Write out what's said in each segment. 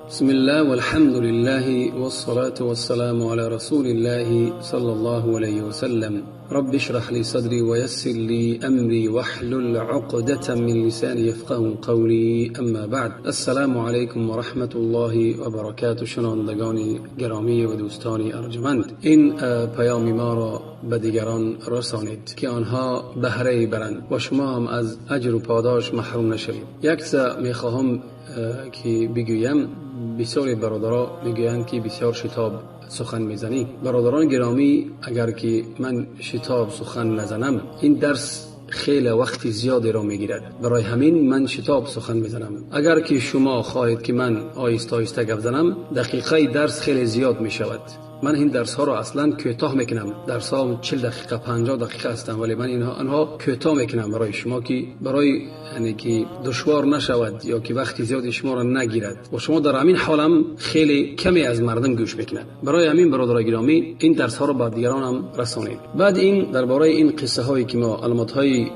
بسم الله والحمد لله والصلاة والسلام على رسول الله صلى الله عليه وسلم. رب اشرح لي صدري ويسر لي أمري واحلل عقدة من لساني يفقهوا قولي. أما بعد، السلام علیکم و رحمة الله و برکاته. شنوندگان گرامی و دوستان ارجمند، این پیام ما را به دیگران رسانید که آنها بهره برند و شما هم از اجر و پاداش محروم نشوید. یک چیز میخواهم که بگویم، بسیاری برادرها میگویند که بسیار شتاب سخن میزنی. برادران گرامی، اگر که من شتاب سخن نزنم این درس خیلی وقت زیادی را میگیرد، برای همین من شتاب سخن میزنم. اگر که شما خواهید که من آیسته آیسته گپ زنم، دقیقه درس خیلی زیاد میشود. من این درس ها را اصلا کوتاه میکنم. درس ها 40 دقیقه 50 دقیقه هستند، ولی من اینها آنها کوتاه میکنم برای شما که برای یعنی که دشوار نشود یا که وقت زیاد شما را نگیرد و شما در همین حالم خیلی کمی از مردم گوش میکنند. برای همین برادرای گرامی، این درس ها را به دیگران هم رسانید. بعد این درباره این قصه هایی که ما علامت های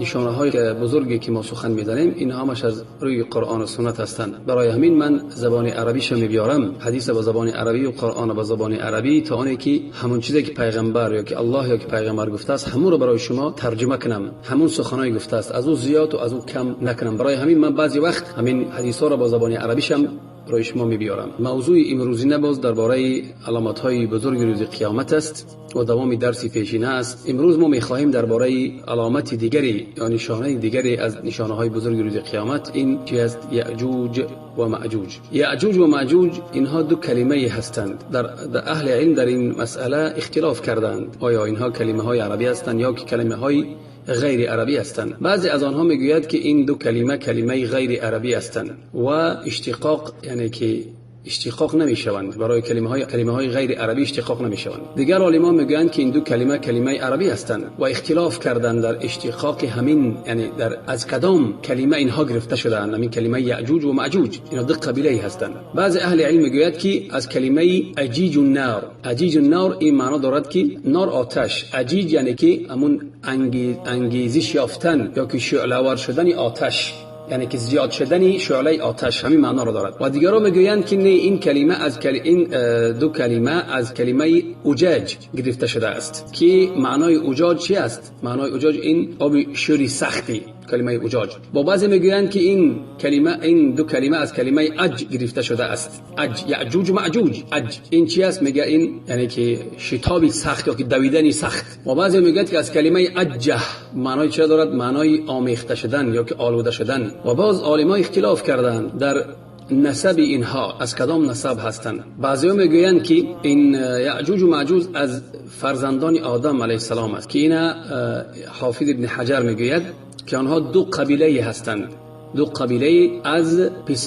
نشانه های بزرگی که ما سخن میزنیم، این همش از روی قرآن و سنت هستند. برای همین من زبان عربیش میبیارم، حدیث با زبان عربی و قرآن با زبان عربی، تا آنی که همون چیزی که پیغمبر یا که الله یا که پیغمبر گفته است همون رو برای شما ترجمه کنم، همون سخنای گفته است، از او زیاد و از او کم نکنم. برای همین من بعضی وقت همین حدیث ها رو با زبان عربیشم برای شما میبیارم. موضوع امروزی باز درباره علامت های بزرگ روز قیامت است و دوام درس پیشینه است. امروز ما میخواهیم درباره علامت دیگری یا نشانه دیگری از نشانه های بزرگ روز قیامت، این چی است؟ یأجوج و مأجوج. یأجوج و مأجوج اینها دو کلمه هستند. در اهل علم در این مسئله اختلاف کردند، آیا اینها کلمه های عربی هستند یا که کلمه های غیر عربی هستند. بعضی از آنها میگوید که این دو کلمه کلمه غیر عربی هستند و اشتقاق، یعنی که اشتقاق نمیشوند، برای کلمه های غیر عربی اشتقاق نمیشوند. دیگر عالمان میگویند که این دو کلمه کلمه عربی هستند و اختلاف کردند در اشتقاق همین، یعنی در از کدام کلمه اینها گرفته شده‌اند، همین کلمه یأجوج و مأجوج. اینا دو قبیله هستند. بعضی اهل علم میگوید که از کلمه اجیج النار، اجیج النار این معنا دارد که نار آتش، اجیج یعنی که همون انگیزش یافتن یا که شعله ور شدن آتش، یعنی که زیاد شدن شعله آتش، همین معنا را دارد. و دیگران میگویند که نه، این کلمه از این دو کلمه از کلمه اوجاج گرفته شده است که معنای اوجاج چی است؟ معنای اوجاج این آب شوری سختی، کلمه اوجاج. با بعضی میگویند که این کلمه، این دو کلمه از کلمه اج گرفته شده است، اج، یأجوج و مأجوج. اج این چی است؟ میگه این یعنی که شتابی سخت یا که دویدنی سخت. و بعضی میگویند که از کلمه اجه، معنای چه دارد؟ معنای آمیخته شدن یا که آلوده شدن. و باز عالمای اختلاف کردند در نسب اینها، از کدام نسب هستند. بعضی ها میگویند که این یأجوج و مأجوج از فرزندان آدم علیه السلام است که اینا حافظ ابن حجر میگوید که آنها دو قبیله هستند، دو قبیله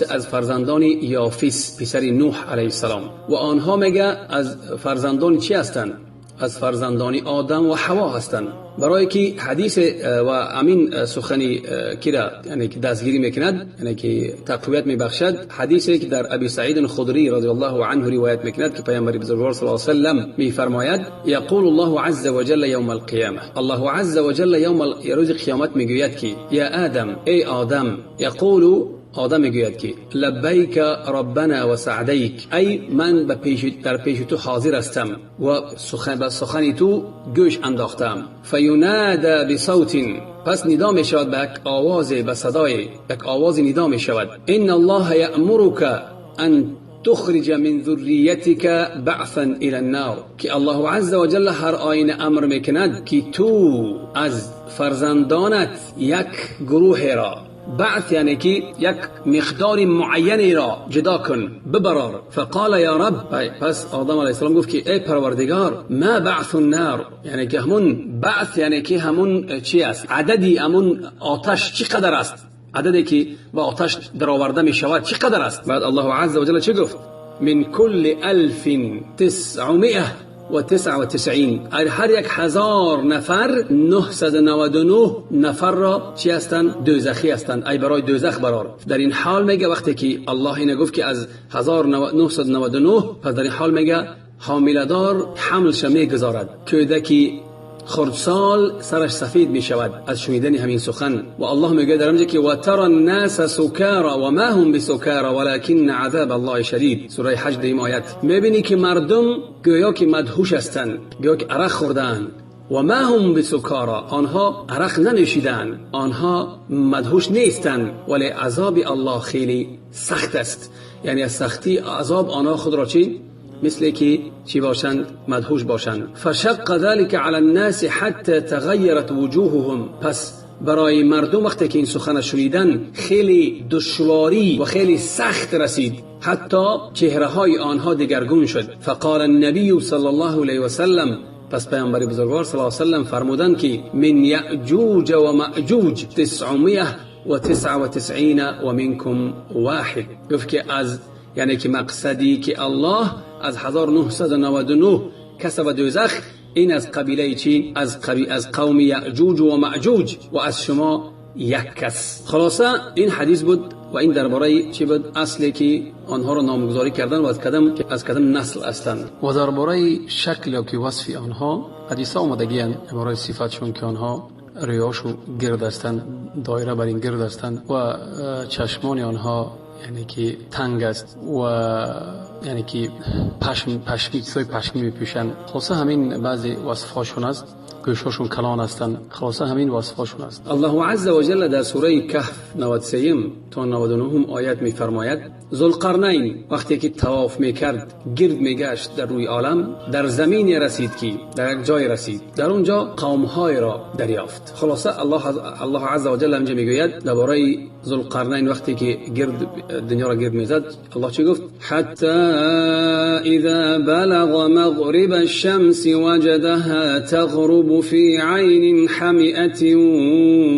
از فرزندان یافث پسر نوح علیه السلام، و آنها میگه از فرزندان چی هستند؟ از فرزندان آدم و حوا هستند. برای که حدیث و امین سخنی کرا یعنی که دستگیری میکند، یعنی که تقویت میبخشد، حدیثی که در ابی سعید الخدری رضی الله عنه روایت میکند که پیامبر بزرگوار صلی الله علیه و سلم میفرماید: یقول الله عز وجل یوم القیامه، الله عز وجل یوم روز قیامت میگوید که یا آدم، ای آدم، یقول آدم میگوید که لبیک ربنا و سعدیک، ای من به در پیش تو حاضر هستم و به سخن تو گوش انداختم. فینادى بصوت، پس ندا می شود به یک آواز، به صدای یک آواز ندا می شود: ان الله یأمرک ان تخرج من ذریتک بعثا الى النار، که الله عز وجل هر آینه امر میکند که تو از فرزندانت یک گروه را، بعث یعنی که یک مقدار معینی را جدا کن، ببرار. فقال یا رب، پس آدم علیه السلام گفت که ای پروردگار، ما بعث النار، یعنی که همون بعث یعنی که همون چی است؟ عددی همون آتش چقدر است؟ عددی که با آتش درآورده می شود چقدر است؟ بعد الله عز وجل چه گفت؟ من کل 1999، هر یک هزار نفر 999 نفر را چی هستند؟ دوزخی هستند، ای برای دوزخ برار. در این حال میگه وقتی که الله اینو گفت که از 1999، پس در این حال میگه حامله دار حملش میگذارد، کودکی خردسال سرش سفید می شود از شنیدن همین سخن. و الله میگه در اونجا که و ترى الناس سکارى و ما هم بسکارى ولكن عذاب الله شدید، سوره حج دیم آیت. میبینی که مردم گویا که مدهوش هستند، گویا که عرق خوردند، و ما هم بسکارى، آنها عرق ننوشیدند، آنها مدهوش نیستند، ولی عذاب الله خیلی سخت است. یعنی از سختی عذاب آنها خود را چی؟ مثل که چی باشند؟ مدهوش باشند. فشق ذلك على الناس حتى تغيرت وجوههم. پس برای مردم وقتی که این سخن شنیدن خیلی دشواری و خیلی سخت رسید، حتی چهره های آنها دگرگون شد. فقال النبی صلی الله علیه و سلم، پس پیامبر بزرگوار صلی الله علیه و سلم فرمودند که من یأجوج و مأجوج 999 و منکم واحد. گفت که از، یعنی که مقصدی که الله از 1999 کس و دوزخ، این از قبیله چی؟ از قوم یأجوج و مأجوج و از شما یک کس. خلاصه این حدیث بود و این درباره چی بود؟ اصلی که آنها را نامگذاری کردن و از کدام نسل هستند. و درباره شکل یا که وصف آنها حدیث آمدگی هستند درباره صفاتشون که آنها ریاشو گرد هستند، دایره بر این گرد هستند و چشمان آنها یعنی که تنگ است و یعنی که پشمی چیزای پشمی میپوشند. خلاصه همین بعضی وصفهاشون است، گوشاشون کلان هستند. خلاصه همین وصفهاشون است. الله عز وجل در سوره کهف 93 تا 99 آیت میفرماید ذوالقرنین وقتی که طواف میکرد، گرد میگشت در روی عالم، در زمین رسید که در یک جای رسید، در اونجا قومهای را دریافت. خلاصه الله عز وجل اینجا میگوید درباره ذوالقرنین وقتی که گرد دنیا را گرد میزد، الله چی گفت؟ حتی اذا بلغ مغرب الشمس وجدها تغرب في عين حمئة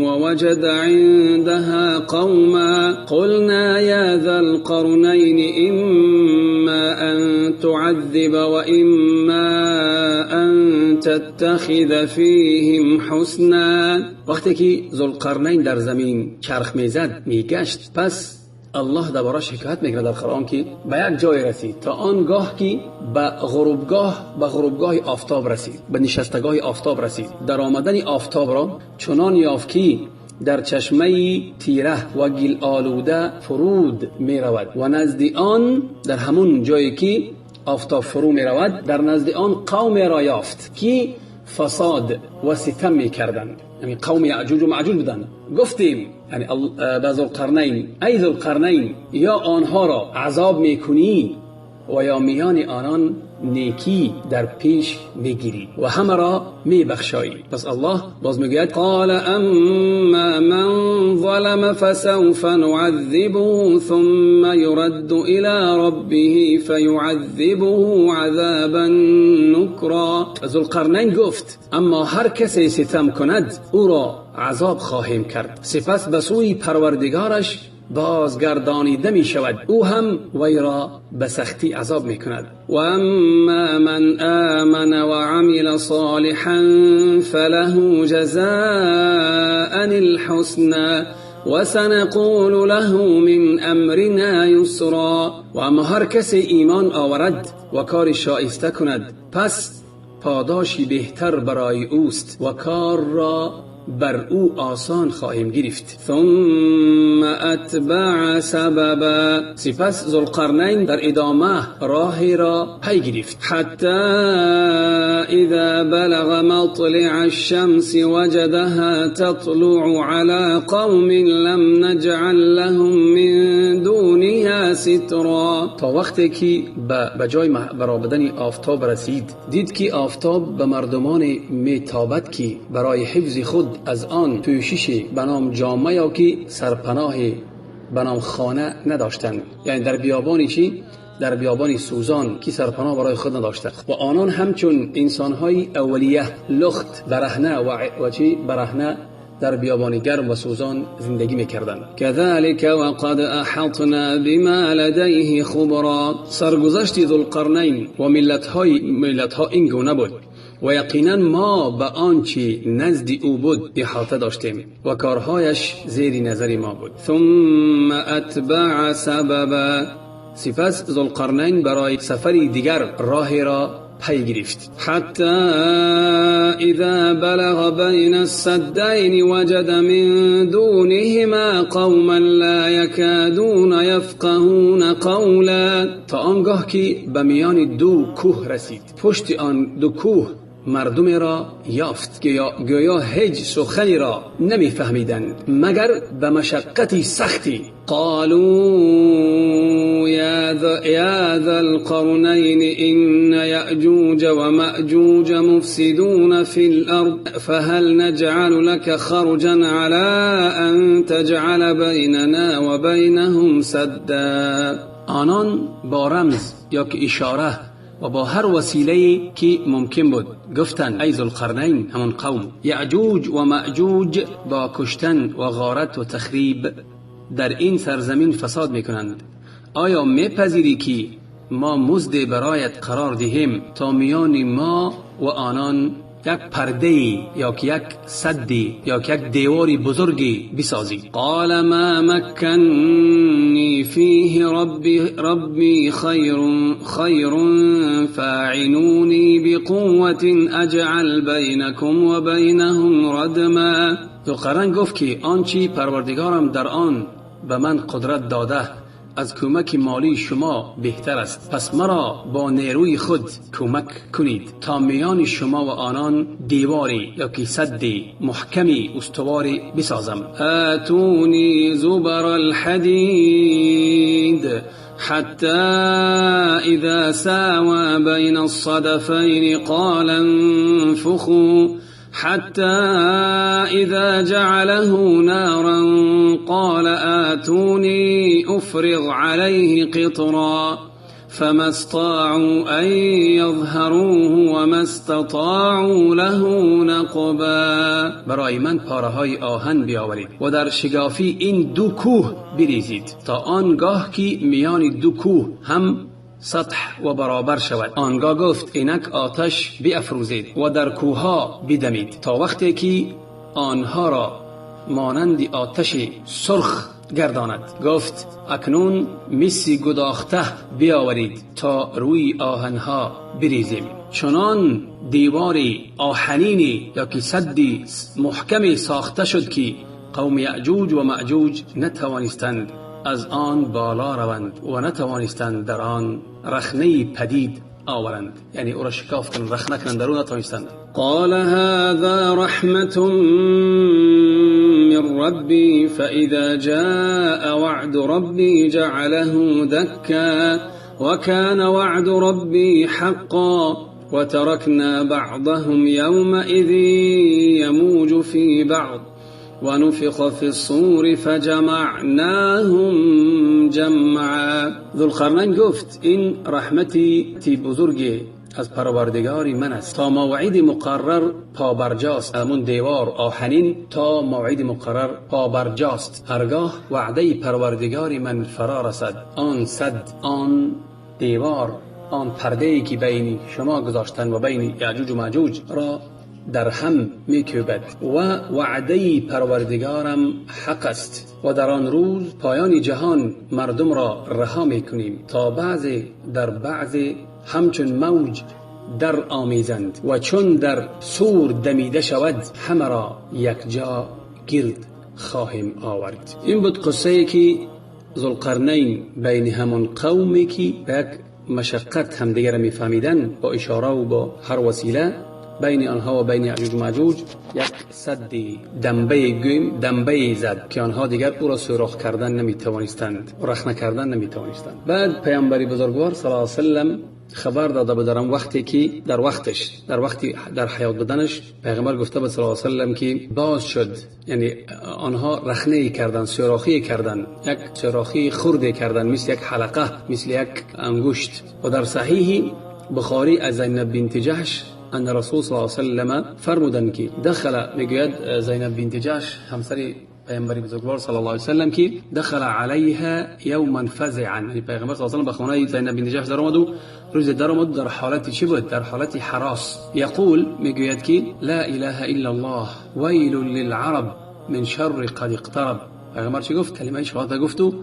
ووجد عندها قوما قلنا يا ذا القرنين إما أن تعذب وإما أن تتخذ فيهم حسنا. وقتی که ذوالقرنین در زمین چرخ میزد، میگشت، پس الله دربارش حکایت میکنه در قرآن که به یک جای رسید تا آنگاه که به غروبگاه آفتاب رسید، به نشستگاه آفتاب رسید. در آمدن آفتاب را چنان یافت که در چشمه تیره و گل آلوده فرود می رود و نزد آن، در همون جایی که آفتاب فرو می رود، در نزد آن قوم را یافت که فساد و ستم می کردند، یعنی قوم یأجوج و مأجوج بودند. گفتیم یعنی به ذوالقرنین، ای ذوالقرنین، یا آنها را عذاب میکنی و یا میان آنان نیکی در پیش میگیری و همه را میبخشایی. پس الله باز میگوید قال اما من ظلم فسوف نعذبه ثم يرد الى ربه فيعذبه عذابا نکرا. ذوالقرنین گفت اما هر کسی ستم کند او را عذاب خواهیم کرد، سپس به سوی پروردگارش بازگردانیده می شود، او هم وی را به سختی عذاب می کند. و اما من آمن و عمل صالحا فله جزاء الحسنى و سنقول له من امرنا یسرا. و اما هر کسی ایمان آورد و کار شایسته کند، پس پاداشی بهتر برای اوست و کار را بر او آسان خواهیم گرفت. ثم اتبع سببا. سپس ذوالقرنین در ادامه راهی را پی گرفت. حتی اذا بلغ مطلع الشمس وجدها تطلع على قوم لم نجعل لهم من دونها سترا. تا وقتی که به جای برآمدن آفتاب رسید، دید که آفتاب به مردمان میتابد که برای حفظ خود از آن پوشش به نام جامه یا که سرپناه به نام خانه نداشتند. یعنی در بیابانی چی؟ در بیابانی سوزان که سرپناه برای خود نداشتند و آنان همچون انسانهای اولیه لخت برهنه و چی؟ برهنه در بیابان گرم و سوزان زندگی میکردند. كذلك وقد احطنا بما لديه خبرا. سرگذشت ذوالقرنین و ملتها این گونه بود و یقینا ما به آنچه نزد او بود احاطه داشتیم و کارهایش زیر نظر ما بود. ثم اتبع سببا. سپس ذوالقرنین برای سفری دیگر راه را پی گرفت. حتی اذا بلغ بین السدین وجد من دونهما قوما لا یکادون یفقهون قولا. تا آنگاه که به میان دو کوه رسید، پشت آن دو کوه مردم را یافت که گویا هیچ سخنی را نمیفهمیدند مگر به مشقت سختی. قالوا یا ذا القرنین ان یأجوج ومأجوج مفسدون فی الارض فهل نجعل لك خرجا على ان تجعل بیننا وبینهم سدا. آنان با رمز یا که اشاره و با هر وسیله‌ای که ممکن بود گفتند ای ذوالقرنین، همان قوم یعجوج و مأجوج با کشتن و غارت و تخریب در این سرزمین فساد میکنند، آیا میپذیری که ما مزد برایت قرار دهیم تا میان ما و آنان یک پرده یا یک سدی یا یک دیواری بزرگی بسازی؟ قال ما مکنی فیه ربی خیر فاعنونی بقوة اجعل بینکم و بینهم ردما. ذوالقرنین گفت که آنچه پروردگارم در آن به من قدرت داده از کمک مالی شما بهتر است، پس مرا با نیروی خود کمک کنید تا میان شما و آنان دیواری یا که سدی محکمی استواری بسازم. آتونی زبر الحدید حتى اذا ساوى بین الصدفین قال انفخوا حتى إذا جعله نارا قال آتوني أفرغ عليه قطرا فما استطاعوا أن يظهروه وما استطاعوا له نقبا. برای من پاره های آهن بیاورید و در شگافی این دو کوه بریزید تا آنگاه که میان دو کوه هم سطح و برابر شود. آنگاه گفت اینک آتش بیافروزید و در کوهها بدمید تا وقتی که آنها را مانند آتش سرخ گرداند. گفت اکنون مسی گداخته بیاورید تا روی آهنها بریزیم. چنان دیواری آهنینی یا که سدی محکمی ساخته شد که قوم یأجوج و مأجوج نتوانستند از آن بالا روند و نتوانستند در آن رخنه پدید آورند، یعنی او را شکاف کنند، رخنه کنند، در او نتوانستند. قال هذا رحمة من ربي فإذا جاء وعد ربي جعله دكا وكان وعد ربي حقا وتركنا بعضهم يومئذ يموج في بعض ونفخ في الصور فجمعناهم جمعا. ذوالقرنین گفت این رحمتی بزرگ از پروردگاری من است تا موعد مقرر پابرجاست، همون دیوار آهنین تا موعد مقرر پابرجاست. هرگاه وعده پروردگاری من فرا رسد، آن سد، آن دیوار، آن پرده‌ای که بین شما گذاشتن و بین یأجوج و مأجوج را در هم میکوبد و وعده پروردگارم حق است و در آن روز پایان جهان مردم را رها میکنیم تا بعض در بعض همچون موج در آمیزند و چون در سور دمیده شود همه را یک جا گرد خواهیم آورد. این بود قصه ای که ذوالقرنین بین همان قومی که به یک مشقت همدیگر میفهمیدن با اشاره و با هر وسیله، بین آنها و بین یأجوج و مأجوج یک سد دنبه گویم دنبه زد که آنها دیگر او را سوراخ کردن نمیتوانستند، رخنه کردن نمیتوانستند. بعد پیامبری بزرگوار صلی الله علیه و سلم خبر داده بود در وقتی که در وقتش، در وقتی در حیات بدنش پیغمبر گفته بود صلی الله علیه و سلم که باز شد، یعنی آنها رخنه کردن، سوراخی کردن، یک سوراخی خرده کردن مثل یک حلقه، مثل یک انگشت. و در صحیح بخاری از زینب بنت جحش ان رسول صلی الله علیه و سلم فرمودند که دخل، میگوید زینب بنت جحش همسر پیامبر بزرگوار صلی الله علیه و سلم که دخل علیها یوما فزعا، یعنی پیغمبر صلی الله علیه و سلم به خانه زینب بنت جحش در آمد و روز در آمد در حالت چی بود؟ در حالت حراس. یقول، میگوید که لا اله الا الله ویل للعرب من شر قد اقترب. پیغمبر چی گفت؟ کلمه شهادت گفت و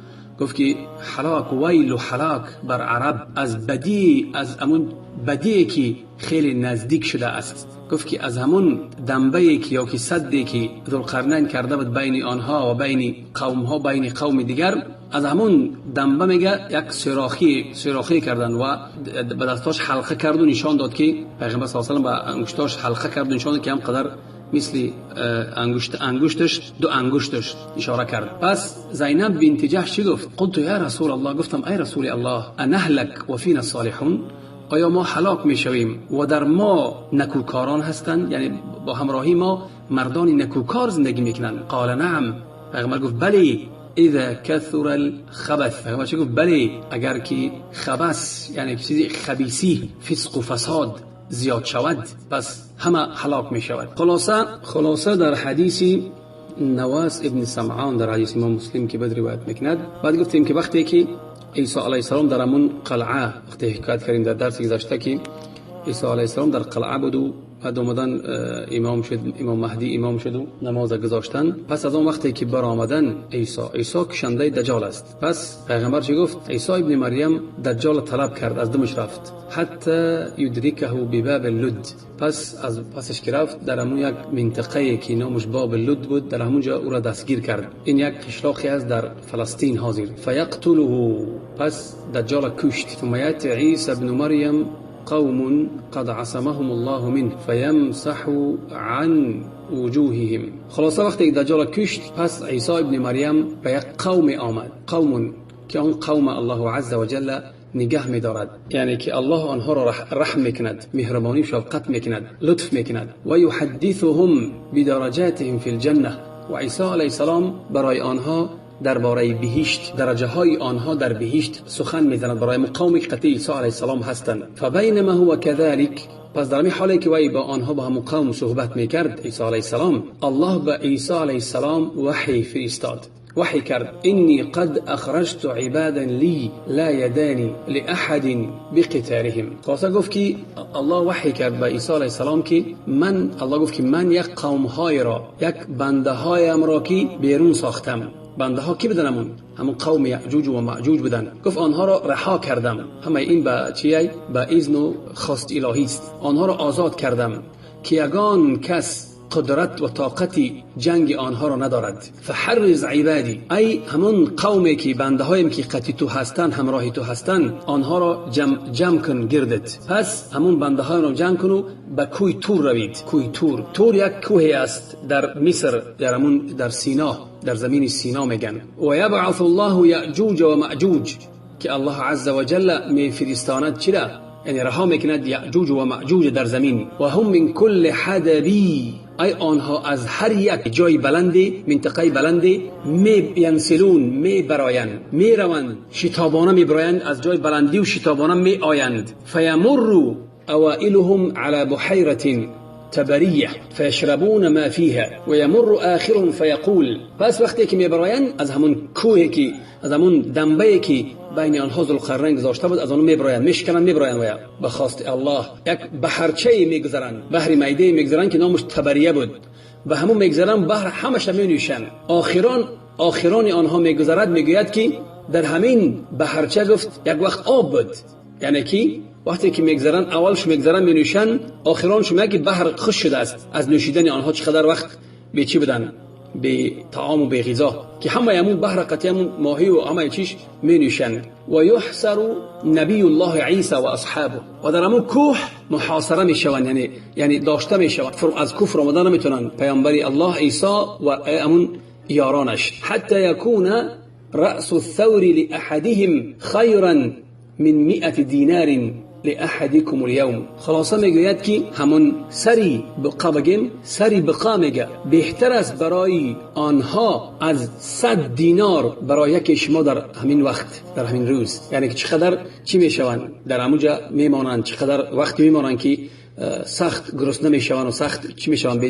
گفت که هلاک، ویل و هلاک بر عرب از بدی، از همون بدی که خیلی نزدیک شده است. گفت که از همون دنبه که یا که سدی که ذوالقرنین کرده بود بین آنها و بین قوم ها، بین قوم دیگر، از همون دنبه میگه یک سراخی کردن و به دستاش حلقه کرد و نشان داد که پیغمبر صلی الله علیه و سلم به انگشتاش حلقه کرد و نشان داد که هم قدر مثل انگشتش، دو انگشتش اشاره کرد. پس زینب بنت جحش چی گفت؟ قلت یا رسول الله، گفتم ای رسول الله، انهلک و فینا الصالحون، آیا ما هلاک میشویم و در ما نکوکاران هستند؟ یعنی با همراهی ما مردان نکوکار زندگی میکنند. قال نعم، پیغمبر گفت بله، اذا كثر الخبث. پیغمبر چی گفت؟ بله، اگر که خبث یعنی چیزی خبیثی، فسق و فساد زیاد شود، پس همه هلاک می شود. خلاصه در حدیث نواس ابن سمعان، در حدیث امام مسلم که بعد روایت میکند، بعد گفتیم که وقتی که عیسی علیه السلام در همون قلعه، وقتی حکایت کردیم در درس گذشته که عیسی علیه السلام در قلعه بود و بعد اومدن امام شد، امام مهدی امام شد و نماز گذاشتن. پس از آن وقتی که برآمدن عیسی کشنده دجال است. پس پیغمبر چی گفت؟ عیسی ابن مریم دجال طلب کرد، از دمش رفت، حتی یدرکه بباب اللد. پس از پسش که رفت در همون یک منطقه که نامش باب اللد بود، در همونجا او را دستگیر کرد. این یک قشلاقی است در فلسطین حاضر. فیقتله، پس دجال کشت. ثم یأتی عیسی ابن مریم قوم قد عصمهم الله منه فيمسح عن وجوههم. خلاصه وقتی دجال کشت، پس عیسی ابن مریم به یک قوم آمد، قوم که آن قوم الله عز وجل نگه می‌دارد، یعنی که الله آنها را رحم می‌کند، مهربانی و شفقت می‌کند، لطف می‌کند. و یحدثهم بدرجاتهم فی الجنه، و عیسی علیه السلام برای آنها درباره بهشت، درجه های آنها در بهشت سخن میزند برای مقامی که قطعی عیسی علیه السلام هستند. فبینما هو كذلك، پس در همین حالی که وی با آنها با هم قوم صحبت میکرد عیسی علیه السلام، الله به عیسی علیه السلام وحی فرستاد، وحی کرد انی قد اخرجت عبادا لی لا یدانی لأحد بقتالهم. خلاصه گفت که الله وحی کرد به عیسی علیه السلام که من، الله گفت که من یک قوم های را، یک بنده هایم را که بیرون ساختم. بنده ها کی بدن؟ همون قوم یأجوج و مأجوج بدن. گفت آنها را رها کردم، همه این به چیه؟ به اذن و خواست الهی است. آنها را آزاد کردم که یگان کس قدرت و طاقتی جنگ آنها را ندارد. فحرز عبادی، ای همون قومی که بنده هایم که قطی تو هستن، همراهی تو هستن، آنها را جمع کن گردت. پس همون بنده های را جمع کن و به کوی تور روید. کوی تور، تور یک کوه است در مصر، در همون در سینا، در زمین سینا میگن. و یبعث الله یأجوج و مأجوج، که الله عز وجل میفرستاند چرا؟ یعنی رها میکند یأجوج و مأجوج در زمین. و هم من کل حدبی، ای آنها از هر یک جای بلندی، منطقه بلندی می ینسلون، می برایند، می روند، شتابانه می برایند، از جای بلندی و شتابانه می آیند. فیمر اوائلهم على بحیرة تبریه فیشربون ما فیها و یمر آخرهم فیقول. پس وقتی که می برایند از همون کوهی که، از همون دنبه که بین آنها ذوالقرنین گذاشته بود، از آن میبرایند، میشکنند، میبرایند و به خواست الله یک بحرچه میگذرند، بحر میده میگذرند که نامش تبریه بود. به همون میگذرند، بحر همش می نوشند. آخران آنها میگذرد، میگوید که در همین بحرچه گفت یک وقت آب بود، یعنی که وقتی که میگذرن، اولش میگذرن مینوشن، آخرانش میگه که بحر خشک شده است از نوشیدن آنها. چقدر وقت به چی بدن؟ به طعام و به غذا، که همه همون بحر قطعی همون ماهی و همه چیش می نوشن. و یحصر نبی الله عیسی و اصحابه، و در همون کوه محاصره میشوند، یعنی داشته میشوند، از کفر آمدن نمیتونن. پیامبری الله عیسی و همون یارانش. حتی یکون رأس الثور لأحدهم خیرا من 100 دینار لأحدكم اليوم. خلاصه میگوید که همون سری بقا بگیم، سری بقا میگه بهتر است برای آنها از 100 دینار برای یک شما در همین وقت، در همین روز. یعنی که چقدر چی میشوند در همونجا میمانند، چقدر وقت میمانند که سخت گرسنه میشوند و سخت چی میشوند،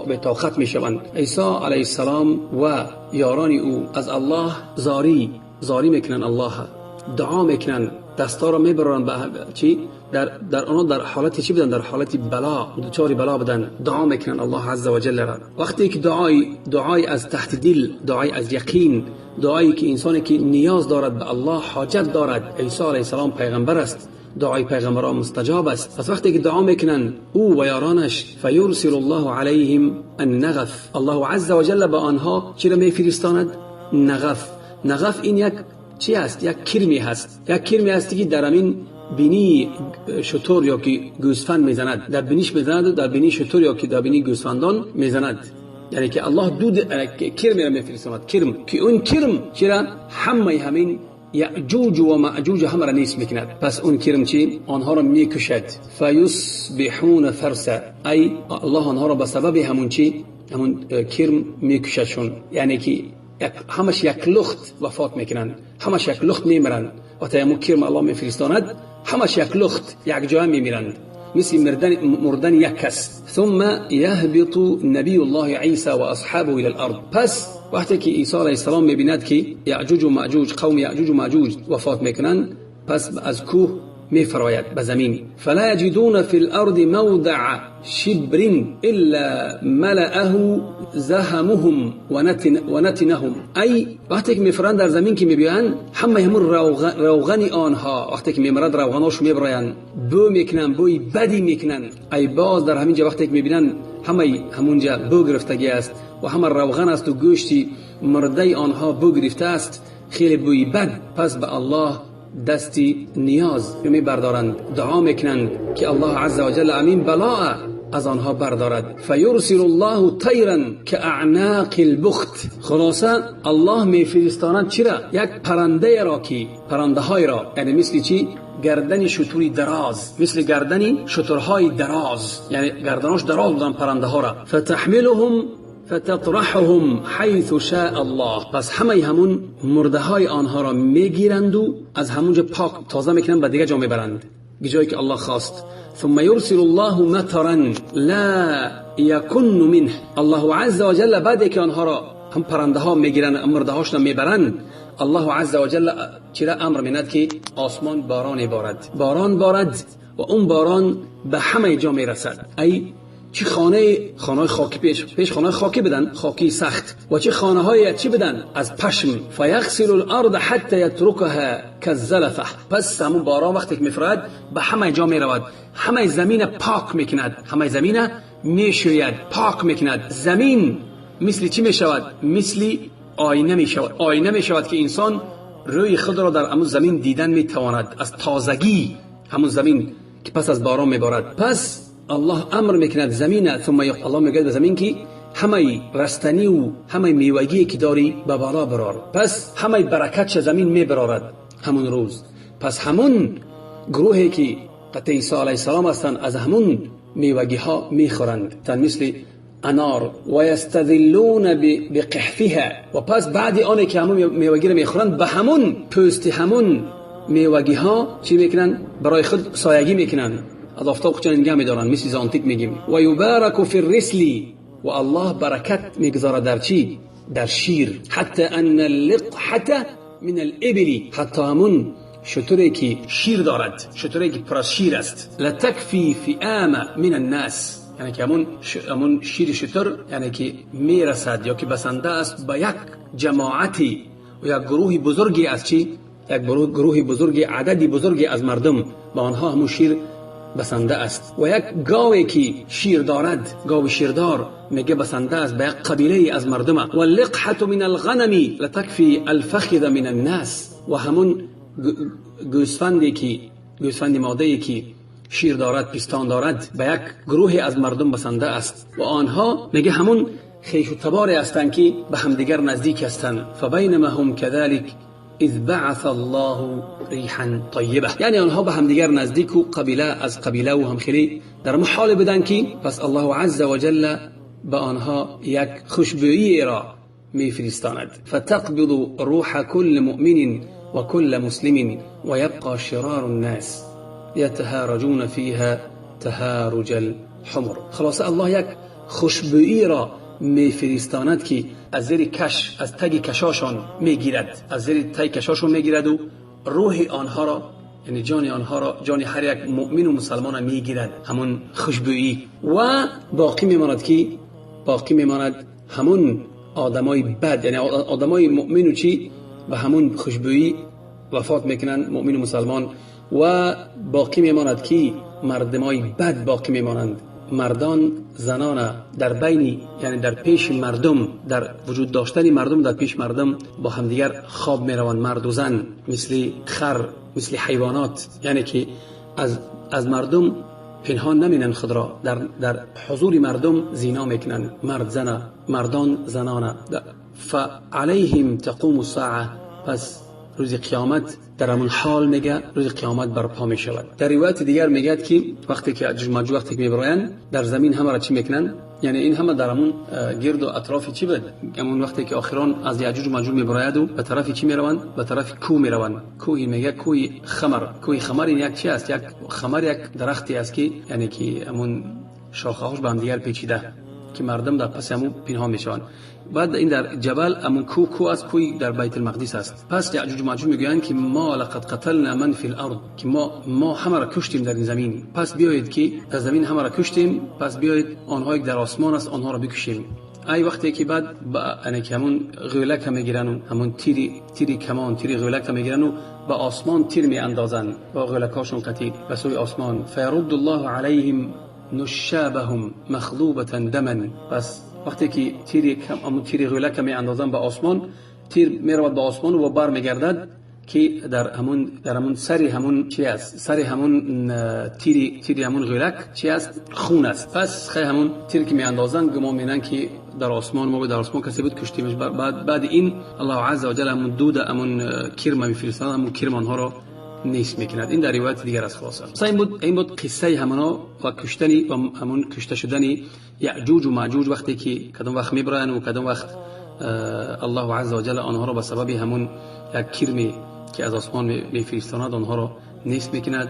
به طاقت میشوند. عیسی علیه السلام و یاران او از الله زاری میکنن، الله دعا میکنن. دستا را میبرن به چی؟ در آنها در حالت چی بدن؟ در حالت بلا، دچار بلا بدن، دعا میکنن الله عز و جل را. وقتی که دعای از تحت دل، دعای از یقین، دعایی که انسانی که نیاز دارد به الله، حاجت دارد، عیسی علیه السلام پیغمبر است، دعای پیغمبران مستجاب است. پس وقتی که دعا میکنن او و یارانش، فیرسل الله علیهم النغف، الله عز و جل به آنها چی را میفرستاند؟ نغف. نغف این یک چی است؟ یک کرمی هست، یک کرمی است که در همین بینی شتر یا که گوسفند میزند، در بینیش میزند و در بینی شتر یا که در بینی گوسفندان میزند. یعنی که الله دود کرمی را میفرستاند، کرم که اون کرم چرا همه همین یأجوج و مأجوج همه را نیست میکند. پس اون کرم چی؟ آنها را میکشد. فیصبحون فرسا، ای الله آنها را به سبب همون چی؟ همون کرم میکشدشون. یعنی که همش یک لخت وفات میکنند، همش یک لخت میمیرند. وقتی همون کرم الله میفرستاند همش یک لخت یک جای میمیرند، مثل مردن یک کس. ثم يهبط نبی الله عیسی و اصحابه الى الارض. پس وقتی که عیسی علیه السلام میبیند که یأجوج و مأجوج، قوم یأجوج و مأجوج وفات میکنند، پس از کوه میفراید به زمین. فلا یجدون فی الارض موضع شبر الا ملأه زهمهم ونتنهم. ای وقتی که میفرند در زمین که میبیند همه همون روغن آنها، وقتی که میمرد روغناش میبرایند، بو میکنن، بوی بدی میکنن. ای باز در همینجا وقتی که میبینن همه همونجا بو گرفتگی است و همه روغن است و گوشتی مرده آنها بو گرفته است، خیلی بوی بد. پس به الله دستی نیاز می بردارند، دعا میکنند که الله عز وجل امین بلاء از آنها بردارد. فیرسل الله طیرا كاعناق البخت. خلاصه الله میفرستاند چرا؟ یک پرنده را که پرنده های را، یعنی مثل چی؟ گردن شتری دراز، مثل گردن شترهای دراز، یعنی گردناش دراز بودن پرنده ها را. فتحملهم فتطرحهم حيث شاء الله. پس همه همون مرده های آنها را میگیرند و از همونجا پاک تازه میکنند به دیگه جا میبرند، جایی که الله خواست. ثم يرسل الله مطرا لا يكن منه. الله عز وجل بعد که آنها را هم پرنده ها میگیرند، مرده هاشون میبرند، الله عز وجل چرا امر میند که آسمان باران بارد، باران بارد و اون باران به همه جا میرسد. ای چه خانه خاکی پیش خانه خاکی بدن، خاکی سخت، و چه خانه های چی بدن؟ از پشم. فیغسل الارض حتی یترکها کالزلفه. پس همون باران وقتی که میفرد به همه جا میرود، همه زمین پاک میکند، همه زمین میشوید، پاک میکند. زمین مثل چی میشود؟ مثل آینه میشود، آینه میشود که انسان روی خود را در همون زمین دیدن میتواند، از تازگی همون زمین که پس از باران میبارد. پس الله امر میکند زمین، ثم الله میگه به زمین که همه رستنی و همه میوگی که داری به بالا برار. پس همه برکت زمین میبرارد همون روز. پس همون گروهی که قطع عیسی علیه السلام هستند از همون میوگی ها میخورند، تا مثل انار. و یستذلون بقحفها. و پس بعد آنی که همون میوگی رو میخورند به همون پوست همون میوگی ها چی میکنن؟ برای خود سایگی میکنن، از آفتاب خودشان نگه میدارن، مثل زانتیک میگیم. و یبارک فی الرسل. و الله برکت میگذاره در چی؟ در شیر. حتی ان اللقحة من الابل، حتی همون شتری که شیر دارد، شتری که پر از شیر است، لتکفی فئام من الناس، یعنی که همون شیر شتر، یعنی که میرسد یا که بسنده است به یک جماعتی و یک گروه بزرگی از چی؟ یک گروه بزرگی، عددی بزرگی از مردم، به آنها همون شیر بسنده است. و یک گاوی که شیر دارد، گاو شیردار، میگه بسنده است به یک قبیله از مردم. و لقحة من الغنم لتکفی الفخذ من الناس. و همون گوسفندی که گوسفند ماده که شیر دارد، پستان دارد، به یک گروه از مردم بسنده است. و آنها میگه همون خویش و تباری هستند که به همدیگر نزدیک هستند. فبینما هم كذلك اذ بعث الله ریحا طیبه. یعنی آنها به همدیگر نزدیک و قبیله از قبیله و هم خیلی در محال بدن که پس الله عز وجل به آنها یک خوشبویی را میفرستاند. فتقبض روح كل مؤمن وكل مسلم ويبقى شرار الناس يتهارجون فيها تهارج الحمر. خلاصه الله یک خوشبویی را میفرستاند که از زیر کش، از تگ کشاشان میگیرد، از زیر تگ کشاشان میگیرد و روح آنها را یعنی جان آنها را، جان هر یک مؤمن و مسلمان را میگیرد همون خوشبویی، و باقی میماند که باقی میماند همون آدمای بد، یعنی آدمای مؤمن و چی به همون خوشبویی وفات میکنن، مؤمن و مسلمان. و باقی میماند که مردمای بد باقی میمانند، مردان زنان در بین، یعنی در پیش مردم، در وجود داشتن مردم، در پیش مردم با همدیگر خواب میروند، مرد و زن، مثل خر، مثل حیوانات، یعنی که از مردم پنهان نمینن خود را، در حضور مردم زینا میکنن، مرد زنه، مردان زنانه. فعلیهم تقوم الساعه، پس روز قیامت در همون حال میگه روز قیامت برپا میشود. در روایت دیگر میگه که وقتی که یأجوج مأجوج وقتی که میبراین در زمین همه را چی میکنن، یعنی این همه در همون گرد و اطراف چی بود، همون وقتی که آخران از یأجوج مأجوج میبراید و به طرف چی میروند، به طرف کوه میروند. کوه میگه کوه خمر، کوه خمر این یک چی است، یک خمر یک درختی است که یعنی که همون شاخه‌هاش به هم دیگر پیچیده که مردم در پس همون پنهان میشوند. بعد این در جبل همون کوه است، کوی در بیت المقدس است. پس یأجوج مأجوج میگویند که ما لقد قتلنا من فی الارض، که ما همه را کشتیم در این زمین، پس بیایید که در زمین همه را کشتیم، پس بیایید آنهایی که در آسمان است آنها را بکشیم. ای وقتی که بعد یعنی که همون غولک میگیرن و همون تیری کمان، تیری غولک میگیرن و به آسمان تیر میاندازن با غولکاشون قطعی به سوی آسمان. فیرد الله علیهم نشابهم مخضوبة دما، پس وقتی که تیر غولک می اندازن به آسمان، تیر می رود به آسمان و بر می گردد که در همون سر همون چی است، سر همون تیری همون غولک چی است، خون است. پس خیلی همون تیر که می اندازن گمان می‌نن که در آسمان ما در آسمان کسی بود کشتیمش. بعد این الله عز و جل همون دود همون کرم می‌فرستاد، همون کرم آنها را نیست میکند. این در روایت دیگر از خلاصه. این بود قصه همونا و کشتنی و همون کشته شدنی یأجوج و مأجوج وقتی که کدام وقت میبرن و کدام وقت الله عز و جل آنها را به سبب همون یک کرمی که از آسمان میفرستاند آنها را نیست میکند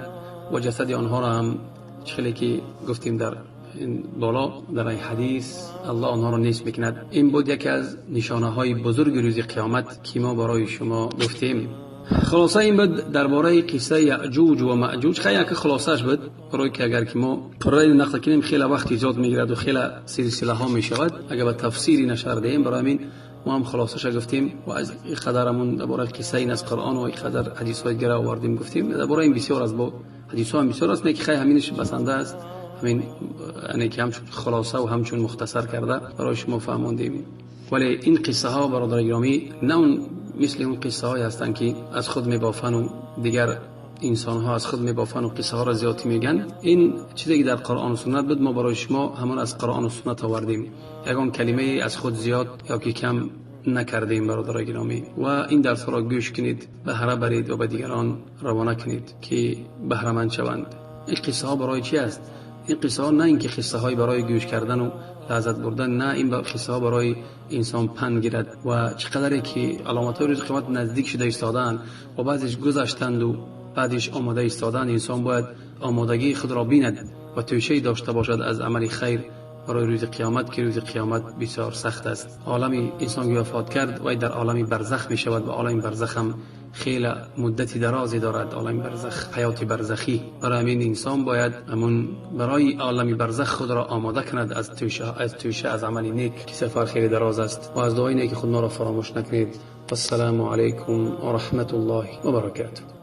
و جسد آنها را هم خیلی که گفتیم در این بالا در این حدیث الله آنها را نیست میکند. این بود یکی از نشانه های بزرگ روز قیامت که ما برای شما گفتیم. خلاصه این بود درباره قصه یأجوج و مأجوج. خیلی که خلاصش بود برای که اگر که ما پرای نقل کنیم خیلی وقت ایجاد میگیرد و خیلی سلسله ها میشود، اگر به تفسیری نشر دهیم، برای همین ما هم خلاصش گفتیم و از این قدرمون درباره قصه این از قرآن و این قدر حدیث های دیگر آوردیم گفتیم. درباره این بسیار از با حدیث ها هم بسیار است، نه که خیلی همینش بسنده است، همین یعنی که همچون خلاصه و همچون مختصر کرده برای شما فهماندیم. ولی این قصه ها برادر گرامی نه اون مثل اون قصه های هستند که از خود میبافن و دیگر انسان ها از خود میبافن و قصه ها را زیادی میگن. این چیزی که در قرآن و سنت بود ما برای شما همان از قرآن و سنت آوردیم، یگان کلمه از خود زیاد یا که کم نکردیم برادر گرامی. و این درس را گوش کنید، بهره برید و به دیگران روانه کنید که بهره مند شوند. این قصه ها برای چی است؟ این قصه ها نه اینکه قصه های برای گوش کردن و لذت بردن، نه، این قصه ها برای انسان پند گیرد و چقدری که علامت های روز قیامت نزدیک شده ایستادن و بعضیش گذشتند و بعدش آماده ایستادن، انسان باید آمادگی خود را بیند و توشه داشته باشد از عمل خیر برای روز قیامت، که روز قیامت بسیار سخت است. عالم انسان که وفات کرد و در عالم برزخ می شود و عالم برزخ هم خیلی مدتی درازی دارد، عالم برزخ، حیات برزخی. برای همین انسان باید همون برای عالم برزخ خود را آماده کند از توشه از عمل نیک که سفر خیلی دراز است. و از دعای نیک خود ما را فراموش نکنید. السلام علیکم و رحمت الله و برکاته.